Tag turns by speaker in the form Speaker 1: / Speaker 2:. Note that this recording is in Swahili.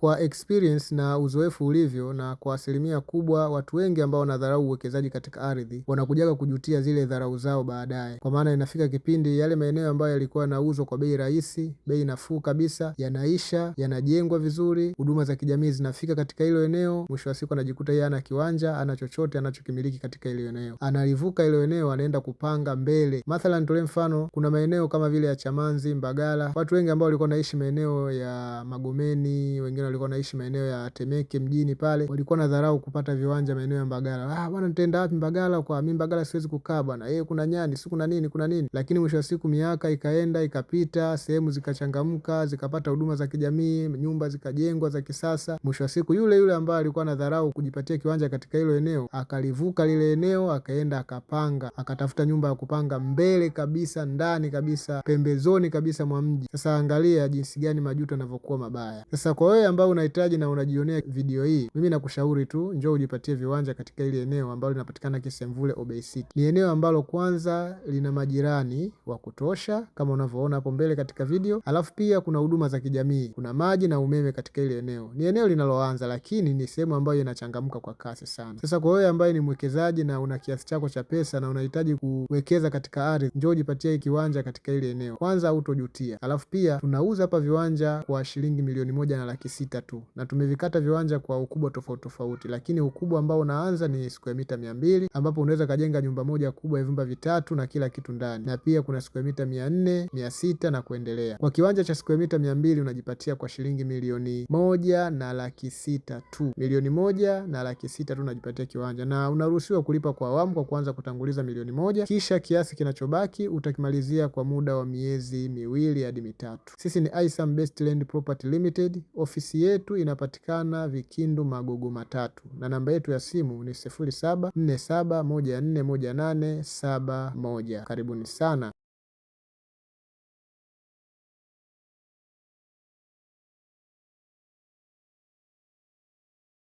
Speaker 1: Kwa experience na uzoefu ulivyo, na kwa asilimia kubwa watu wengi ambao wanadharau uwekezaji katika ardhi wanakujaga kujutia zile dharau zao baadaye, kwa maana inafika kipindi yale maeneo ambayo yalikuwa yanauzwa kwa bei rahisi, bei nafuu kabisa, yanaisha, yanajengwa vizuri, huduma za kijamii zinafika katika hilo eneo, mwisho wa siku anajikuta yeye ana kiwanja, ana chochote anachokimiliki katika hilo eneo, analivuka hilo eneo, anaenda kupanga mbele. Mathalan, tolee mfano, kuna maeneo kama vile ya Chamanzi, Mbagala, watu wengi ambao walikuwa wanaishi maeneo ya Magomeni, wengine walikuwa wanaishi maeneo ya Temeke mjini pale, walikuwa na dharau kupata viwanja maeneo ya Mbagala. Ah, bwana nitaenda wapi Mbagala? Kwa mimi Mbagala siwezi kukaa bwana, eh, kuna nyani, si kuna nini, kuna nini. Lakini mwisho wa siku miaka ikaenda ikapita, sehemu zikachangamka, zikapata huduma za kijamii, nyumba zikajengwa za kisasa. Mwisho wa siku yule yule ambaye alikuwa na dharau kujipatia kiwanja katika hilo eneo, akalivuka lile eneo, akaenda akapanga, akatafuta nyumba ya kupanga mbele kabisa, ndani kabisa, pembezoni kabisa mwa mji. Sasa angalia jinsi gani majuto yanavyokuwa mabaya. Sasa kwa wewe ambao unahitaji na unajionea video hii, mimi nakushauri tu njoo ujipatie viwanja katika ile eneo ambalo linapatikana Kisemvule Obey City. Ni eneo ambalo kwanza lina majirani wa kutosha kama unavyoona hapo mbele katika video, alafu pia kuna huduma za kijamii, kuna maji na umeme katika ile eneo. Ni eneo linaloanza, lakini ni sehemu ambayo inachangamka kwa kasi sana. Sasa kwa wewe ambaye ni mwekezaji na una kiasi chako cha pesa na unahitaji kuwekeza katika ardhi, njoo ujipatie kiwanja katika ile eneo, kwanza hutojutia. Alafu pia tunauza hapa viwanja kwa shilingi 1,600,000 tu, na tumevikata viwanja kwa ukubwa tofauti tofauti, lakini ukubwa ambao unaanza ni square mita 200 ambapo unaweza kajenga nyumba moja kubwa ya vyumba vitatu na kila kitu ndani, na pia kuna square mita 400, 600 na kuendelea. Kwa kiwanja cha square mita 200 unajipatia kwa shilingi 1,600,000 tu, 1,600,000 tu unajipatia kiwanja, na unaruhusiwa kulipa kwa awamu kwa kuanza kutanguliza 1,000,000, kisha kiasi kinachobaki utakimalizia kwa muda wa miezi 2 hadi 3. Sisi ni Isam Best Land Property Limited. Ofisi yetu inapatikana Vikindu Magogo Matatu, na namba yetu ya simu ni 0747141871. Karibuni sana.